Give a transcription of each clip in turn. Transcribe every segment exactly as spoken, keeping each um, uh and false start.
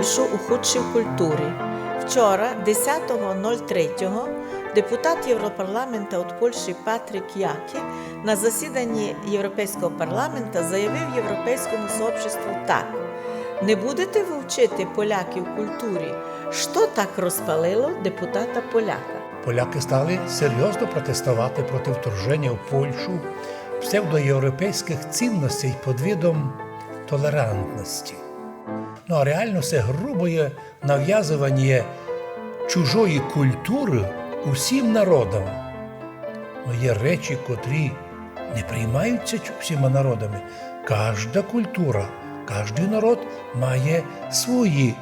Польщу у худшій културі. Вчора, десятого нуль третього, депутат Європарламента од Польщі Патрик Які на засіданні Європейського парламента заявив Європейському сообществу так: «Не будете ви вчити поляків културі? Што так розпалило депутата поляка?» Поляки стали серйозно протестовати проти вторження в Польщу псевдоєвропейських цінностей під видом толерантності. Ну а реально це грубоє нав'язування чужої культури усім народам. Но є речі, котрі не приймаються чу-, всіма народами. Кажда культура, каждый народ має свої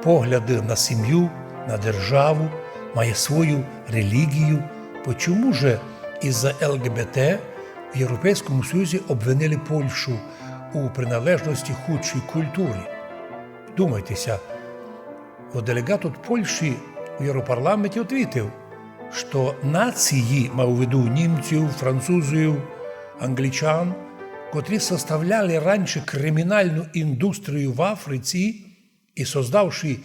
погляды на сім'ю, на державу, має свою релігію. Почому же із-за Л Г Б Т в Європейському Союзі обвинили Польщу у приналежності худшій культурі? Вдумайте ся, от делеґат од Польщі в Європарламенті отвітив, што нації, мав у виду німців, французів, англічан, котрі составляли раніше криміналну індустрію в Африці і создавши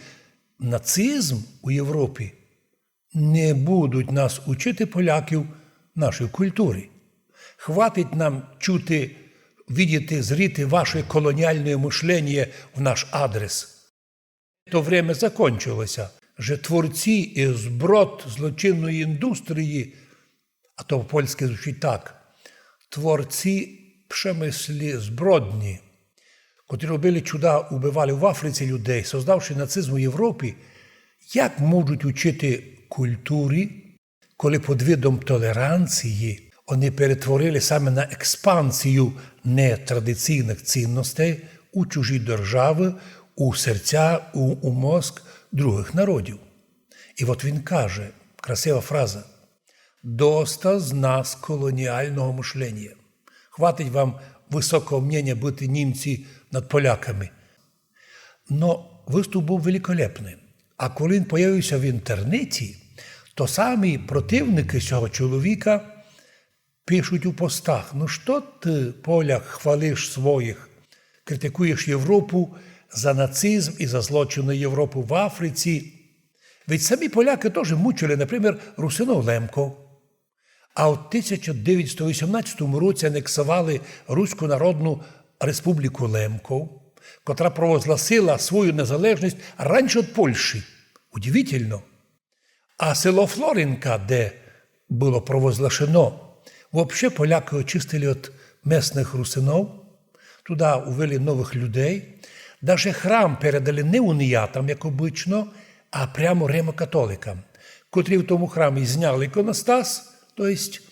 нацизм у Європі, не будуть нас учити, поляків, нашій культурі. Хватить нам чути, видіти, зріти ваше колоніальне мышлення в наш адрес. То время закончилося, же творці і зброд злочинної індустрії, а то по-польськи звучить так: творці в премыслі збродні, котрі робили чуда, убивали в Африці людей, создавши нацизм у Європі, як можуть учити культурі, коли під видом толеранції вони перетворили саме на експансію нетрадиційных цінностей у чужі державы, у серця, у, у мозк другых народів. І от він каже, красива фраза: «Доста з нас колоніального мышлення. Хватить вам высокого мнення быти, німці, над поляками». Но выступ быв великолепный. А коли він появився в інтернеті, то самі противникы сього чоловіка пишуть у постах: «Ну што ты, поляк, хвалиш своїх, критикуєш Європу за нацизм і за злочины Європы в Африці? Ведь самі полякы тоже мучили, например, русинов лемков». А в тисяча девятсот вісімнадцятому році анексовали Руську Народну Республіку Лемков, котра провозгласила свою незалежность раніше од Польщі. Удивительно. А село Флоринка, де было провозглашено, вообще полякы очистили од местных русинов, туда увели новых людей, даже храм передали не уніятам, як обычно, а прямо римокатоликам, котрі в тому храмі зняли іконостас, то єсть,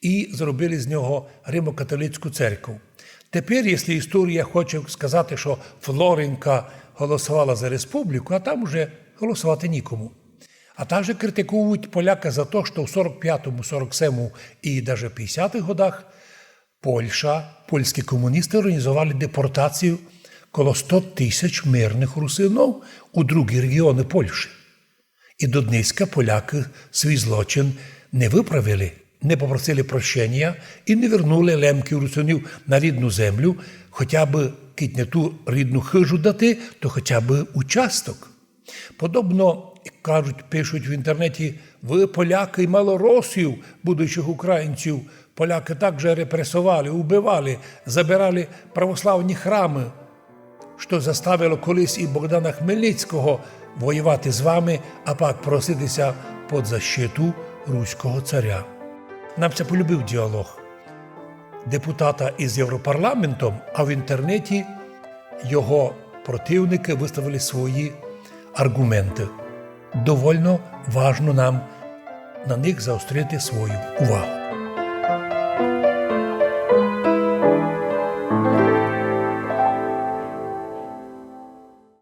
і зробили з нього римокатолицьку церкву. Тепер, якщо історія хоче сказати, што Флоринка голосовала за республіку, а там уже голосовати нікому. А также критикують поляка за то, што в сорок пятому, сорок семому і даже пятдесятых годах Польща, польські комуністы організовали депортацію коло сто тисяч мирных русинов у другі реґіоны Польщі. І до днеська полякы свій злочин не выправили, не попросили прощення і не вернули лемків, русинів на рідну землю, хотя бы, кідь не ту рідну хыжу дати, то хотя бы участок. Подобно, як кажуть, пишуть в інтернеті: «Вы, полякы, малоросів, будущих українців, полякы также репресовали, убивали, забирали православні храмы, што заставило колись і Богдана Хмельницького воювати з вами, а пак просити ся під защиту руського царя». Нам ся полюбив діалог депутата із Європарламентом, а в інтернеті його противникы выставили свої арґументы. Довольно важно нам на них заострити свою увагу.